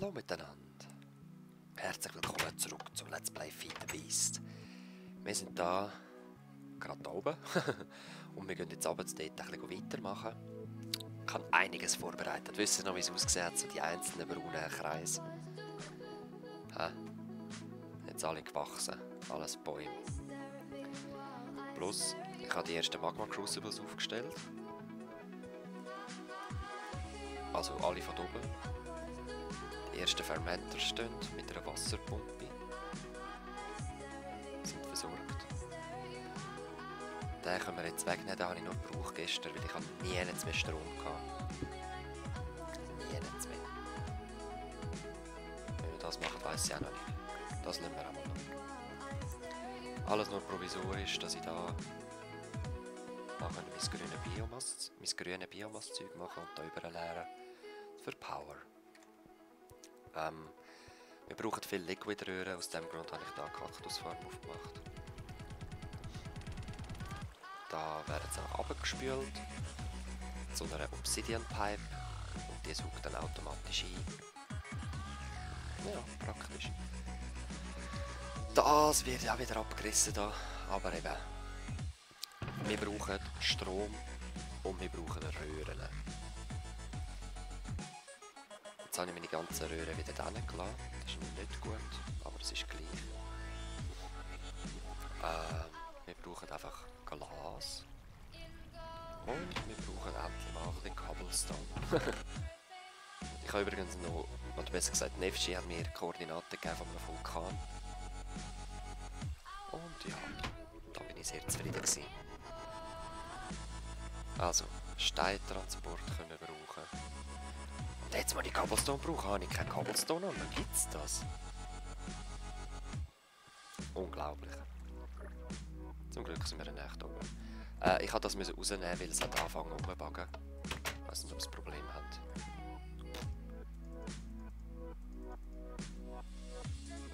Hallo miteinander. Herzlich willkommen zurück zu Let's Play Feed the Beast. Wir sind da, gerade da oben. Und wir gehen jetzt abends dort ein bisschen weitermachen. Ich habe einiges vorbereitet. Wisst ihr noch, wie es aussieht, so die einzelnen braunen Kreise? Jetzt alle gewachsen. Alles Bäume. Plus, ich habe die ersten Magma Crucibles aufgestellt. Also alle von oben. Die ersten Fermenter stehen mit einer Wasserpumpe. Sind versorgt. Den können wir jetzt wegnehmen, den habe ich noch gebraucht gestern, weil ich nie mehr Strom hatte. Nie mehr. Wie wir das machen, weiss ich auch noch nicht. Das lassen wir auch mal noch. Alles nur provisorisch, dass ich da nachher mein grünes Biomasszeug machen und da überleeren für Power. Wir brauchen viel Liquidröhren, aus dem Grund habe ich da eine Kaktusfarm aufgemacht. Da werden sie auch abgespült zu einer Obsidian Pipe und die saugt dann automatisch ein. Ja, praktisch. Das wird ja wieder abgerissen da, aber eben, wir brauchen Strom und wir brauchen Röhren. Jetzt habe ich meine ganzen Röhren wieder drinnen gelassen. Das ist nicht gut, aber es ist gleich. Wir brauchen einfach Glas. Und wir brauchen endlich mal ein bisschen Cobblestone. Ich habe übrigens noch, oder besser gesagt, Nefschi hat mir Koordinaten gegeben von einem Vulkan. Und ja, da bin ich sehr zufrieden gewesen. Also, Steintransport können wir brauchen. Und jetzt, wo ich Cobblestone brauche, habe ich keinen Cobblestone und dann gibt's das. Unglaublich. Zum Glück sind wir dann echt oben. Ich musste das rausnehmen, weil es hat angefangen rumzubuggen. Ich weiss nicht, ob es ein Problem hat.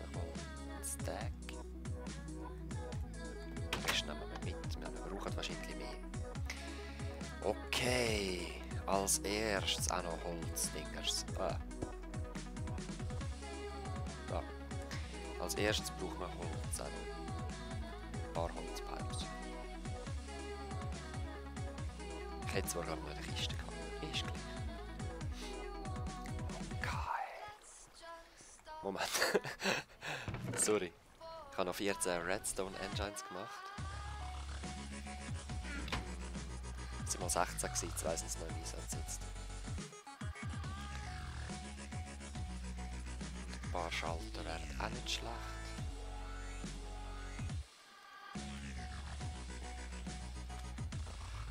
Nochmal ein Stack. Das nehmen wir mit. Wir brauchen wahrscheinlich mehr. Okay. Als erstes auch noch Holzdingers. Ja. Als erstes brauchen wir Holz. Auch noch ein paar Holzpipes. Ich hätte zwar gerade noch eine Kiste gehabt. Ist gleich. Geil. Moment. Sorry. Ich habe noch 14 Redstone Engines gemacht. Es waren mal 16 gewesen, jetzt weiss ich es noch im Einsatz jetzt. Ein paar Schalter wären auch nicht schlecht.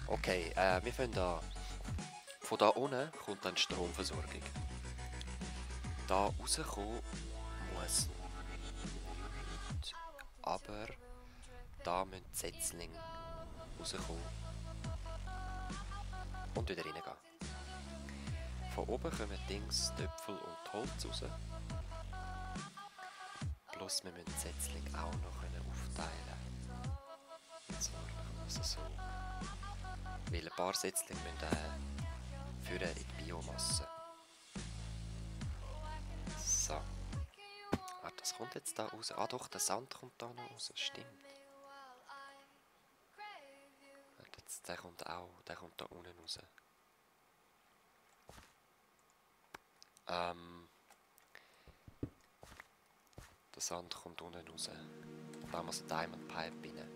Okay, wir fangen an. Von da unten kommt dann die Stromversorgung. Da rauskommen muss nicht, aber da müssen die Setzlinge rauskommen und wieder reingehen. Von oben kommen Dings, Töpfel und Holz raus. Plus wir müssen die Setzlinge auch noch aufteilen. So, also so. Weil ein paar Setzlinge müssen führen in die Biomasse. So. Warte, das kommt jetzt da raus. Ah doch, der Sand kommt da noch raus. Stimmt. Warte, jetzt, der kommt da unten raus. Der Sand kommt unten raus. Da muss ein Diamond Pipe rein.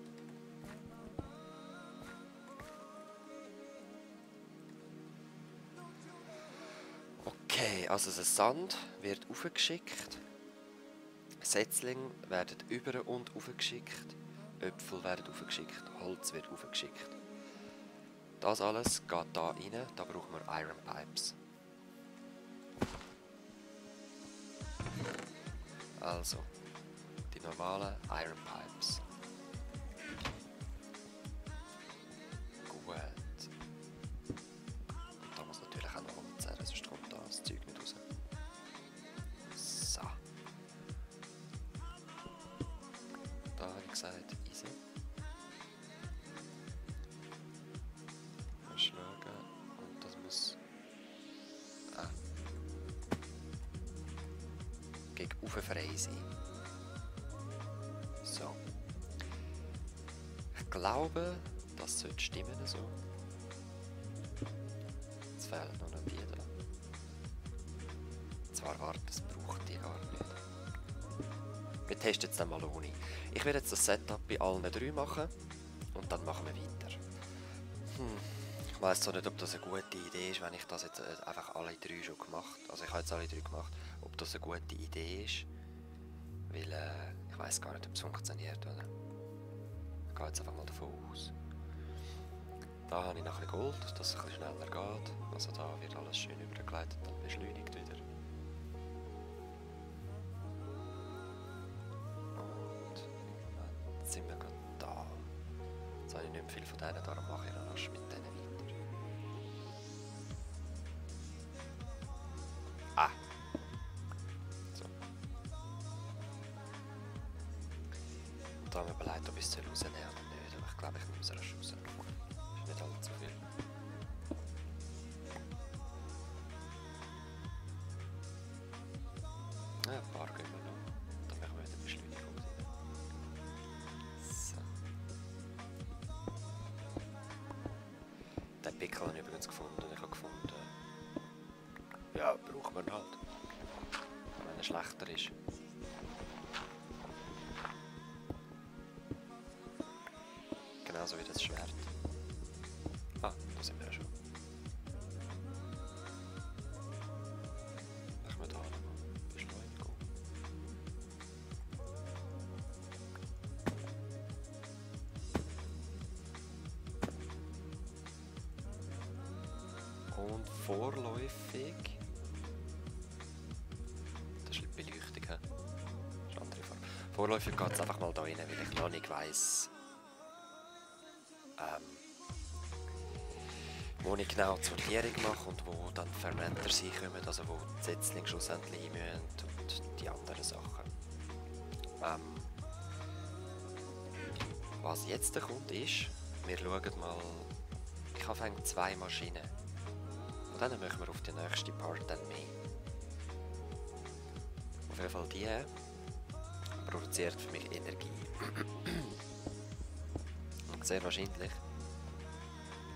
Okay, also der Sand wird aufgeschickt. Setzlinge werden über und aufgeschickt. Äpfel werden aufgeschickt. Holz wird aufgeschickt. Das alles geht da rein. Da brauchen wir Iron Pipes. Also, die normalen Iron Pipes. Gut. Und da muss natürlich auch noch Holz her, sonst kommt da das Zeug nicht raus. So. Da habe ich gesagt, easy. Mal schauen. Und das muss... Abdeckung frei sein. So. Ich glaube, das sollte stimmen so. Jetzt fehlen noch die da. Zwar warte, das braucht die gar nicht. Wir testen jetzt mal ohne. Ich werde jetzt das Setup bei allen 3 machen und dann machen wir weiter. Ich weiss zwar nicht, ob das eine gute Idee ist, wenn ich das jetzt einfach alle 3 schon gemacht habe. Also ich habe jetzt alle 3 gemacht, ob das eine gute Idee ist. Weil ich weiss gar nicht, ob es funktioniert, oder? Ich gehe jetzt einfach mal davon aus. Da habe ich noch ein bisschen Gold, dass es ein bisschen schneller geht. Also da wird alles schön übergeleitet und beschleunigt wieder. Und sind wir gerade da. Jetzt habe ich nicht mehr viel von denen, darum mache ich noch rasch mit denen weiter. Ah! So. Und da haben wir überlegt, ob ich es rausnehmen oder nicht. Aber ich glaube, ich nehme es rasch raus. Ist nicht allzu viel. Ja, ein paar gehen wir noch. Dann machen wir wieder Beschleunigung raus. So. Den Pickel habe ich übrigens gefunden. Ich habe gefunden, ja, braucht man halt. Wenn er schlechter ist. Genauso wie das Schwert. Ah, da sind wir ja schon. Machen wir da nochmal Beschleunigung. Und vorläufig. Das ist die Beleuchtung, he? Das ist eine andere Form. Vorläufig geht es einfach mal da rein, weil ich noch nicht weiss, wo ich genau die Sortierung mache und wo dann die Fermenter reinkommen, also wo die Setzlinge schlussendlich rein müssen und die anderen Sachen. Was jetzt kommt ist, wir schauen mal, ich habe 2 Maschinen. Und dann machen wir auf die nächste Part dann mehr. Auf jeden Fall die produziert für mich Energie. Und sehr wahrscheinlich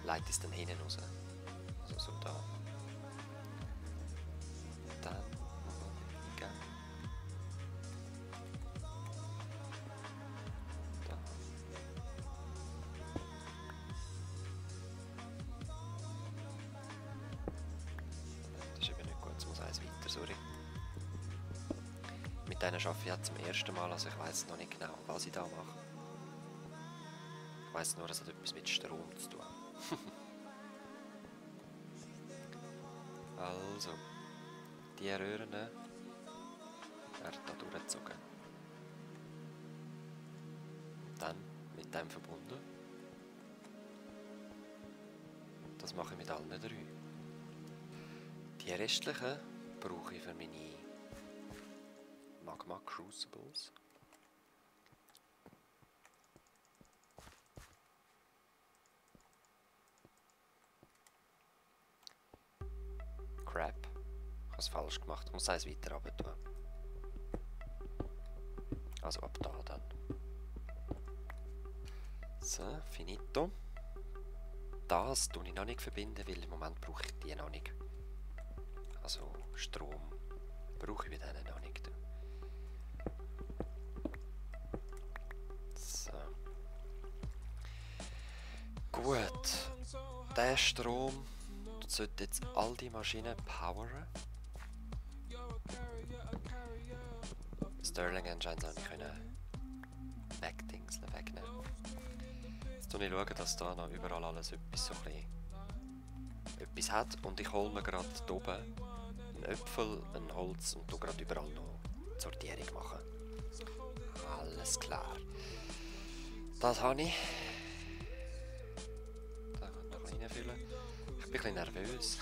leitet es dann hinten raus. Also so da. Dann nochmal eingeben. Da. Das ist eben nicht gut, es muss eins weiter, sorry. Mit denen arbeite ich jetzt zum ersten Mal, also ich weiss noch nicht genau, was ich da mache. Ich weiss nur, es hat etwas mit Strom zu tun. Also, die Röhren werden da durchgezogen. Und dann mit dem verbunden. Das mache ich mit allen 3. Die restlichen brauche ich für meine Magma Crucibles. Crap. Ich habe es falsch gemacht. Ich muss eins weiter runter tun. Also ab da dann. So, finito. Das tue ich noch nicht verbinden, weil im Moment brauche ich die noch nicht. Also Strom brauche ich bei denen noch nicht. So. Gut. Der Strom sollte jetzt all die Maschinen poweren. Stirling Engines habe ich wegnehmen. Jetzt schaue ich, dass da noch überall alles etwas hat. Und ich hole mir gerade hier oben einen Äpfel, ein Holz und tue gerade überall noch die Sortierung machen. Alles klar. Das habe ich. Da kann ich noch reinfüllen. Ich bin ein bisschen nervös.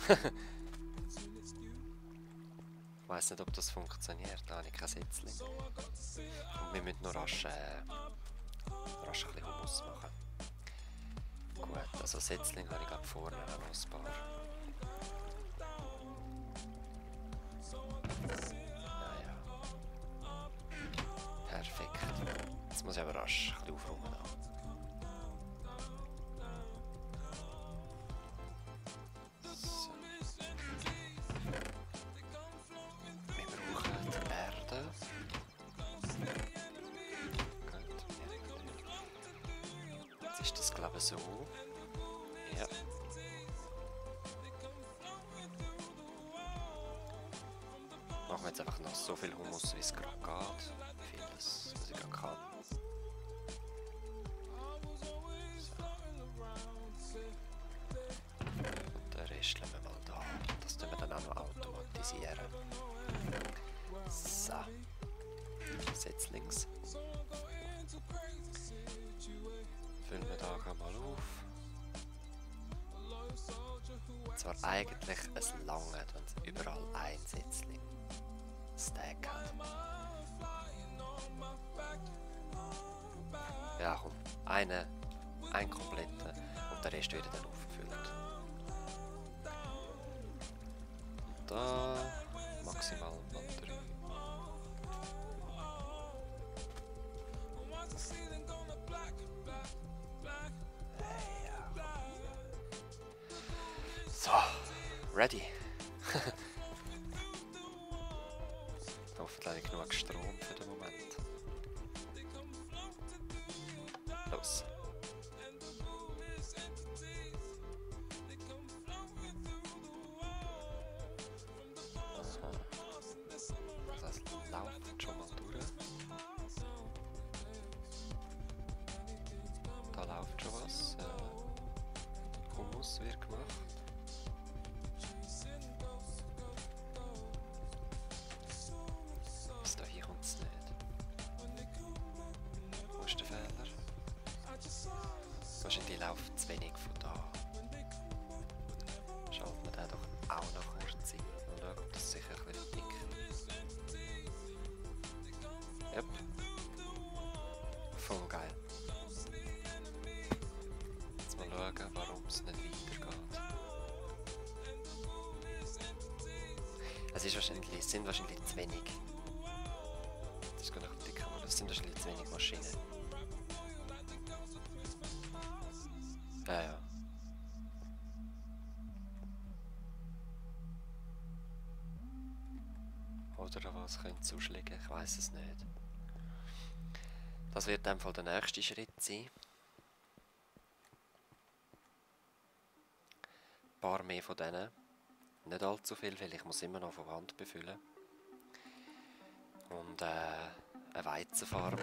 Ich weiss nicht, ob das funktioniert, da habe ich kein Setzling. Und wir müssen noch rasch ein bisschen Hummus machen. Gut, also Setzling habe ich glaube vorne noch ein paar. Naja. muss ich aber rasch ein bisschen aufräumen. Da. So. Wir brauchen die Erde. Gut. Jetzt ist das, glaube ich, so. Ja. Machen wir jetzt einfach noch so viel Humus, wie es gerade geht. Vieles, was ich gerade kann. So. Und den Rest lassen wir mal da. Das tun wir dann auch noch automatisieren. So. Setzlings. Füllen wir da mal auf. Zwar eigentlich ein lange, wenn es überall ein Setzling Stack hat. Ja komm, ein kompletter und der Rest wird dann aufgefüllt. Und da maximal noch 3. So, ready. Hoffentlich genug Strom für den Moment. Los. Aha. Das läuft schon mal durch. Da läuft schon was. Hummus wird gemacht. Bis dahin kommt es nicht. Wo ist der Fehler? Wahrscheinlich läuft zu wenig von da. Schalten wir den doch auch noch kurz ein. Und schauen, ob das sicher ein bisschen dickt. Yep. Voll geil. Jetzt mal schauen, warum es nicht weitergeht. Es sind wahrscheinlich zu wenig. Das ist gar nicht dick, aber es sind wahrscheinlich zu wenig Maschinen. Ja, ja. Oder was könnte es ausschlagen? Ich weiß es nicht. Das wird in dem Fall der nächste Schritt sein. Ein paar mehr von denen. Nicht allzu viel, weil ich muss immer noch von Hand befüllen. Und eine Weizenfarm.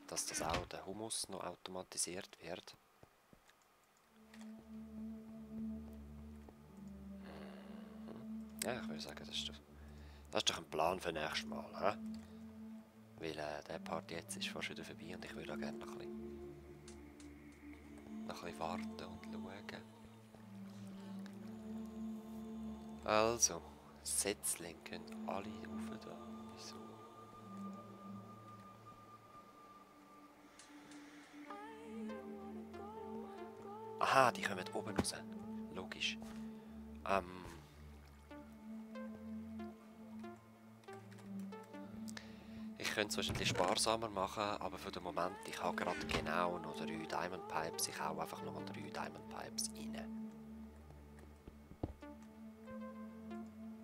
Dass das auch der Humus noch automatisiert wird. Ja, ich würde sagen, das ist doch ein Plan für nächstes Mal. He? Weil der Part jetzt ist fast wieder vorbei und ich würde auch gerne noch ein bisschen warten und schauen. Also, Setzlinge können alle rauf da. Wieso? Aha, die kommen oben raus. Logisch. Ich könnte es wahrscheinlich sparsamer machen, aber für den Moment, ich habe gerade genau noch 3 Diamond Pipes. Ich hau einfach nochmal 3 Diamond Pipes rein.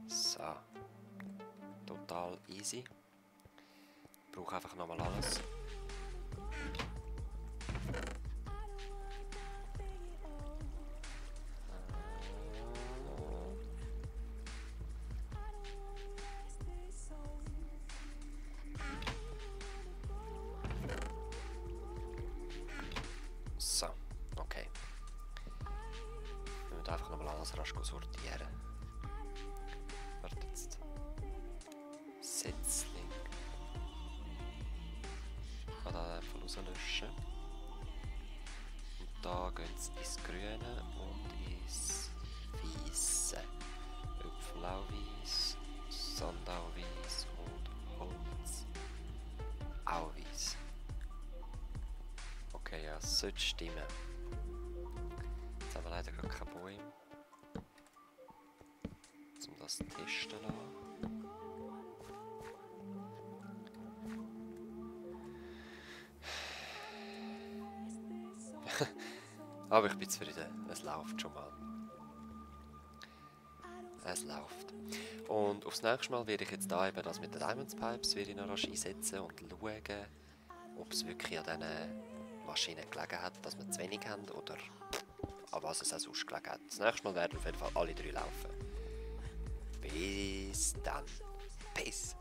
So. Total easy. Ich brauche einfach nochmal alles. So, okay. Wir müssen einfach nochmal alles rasch sortieren. Warte jetzt. Setzling. Ich kann da einfach rauslöschen. Und da gehen sie ins Grüne und ins Weisse. Äpfel auch weiss, Sand auch weiss und Holz auch weiss. Okay, ja, es sollte stimmen. Jetzt haben wir leider gerade keine Bäume, um das zu testen lassen. Aber ich bin zufrieden, es läuft schon mal. Es läuft. Und aufs nächste Mal werde ich jetzt da eben das mit den Diamonds Pipes wieder noch rasch einsetzen und schauen, ob es wirklich an diesen Maschinen gelegen hat, dass wir zu wenig haben oder an was es auch sonst gelegen hat. Das nächste Mal werden auf jeden Fall alle 3 laufen. Bis dann. Peace.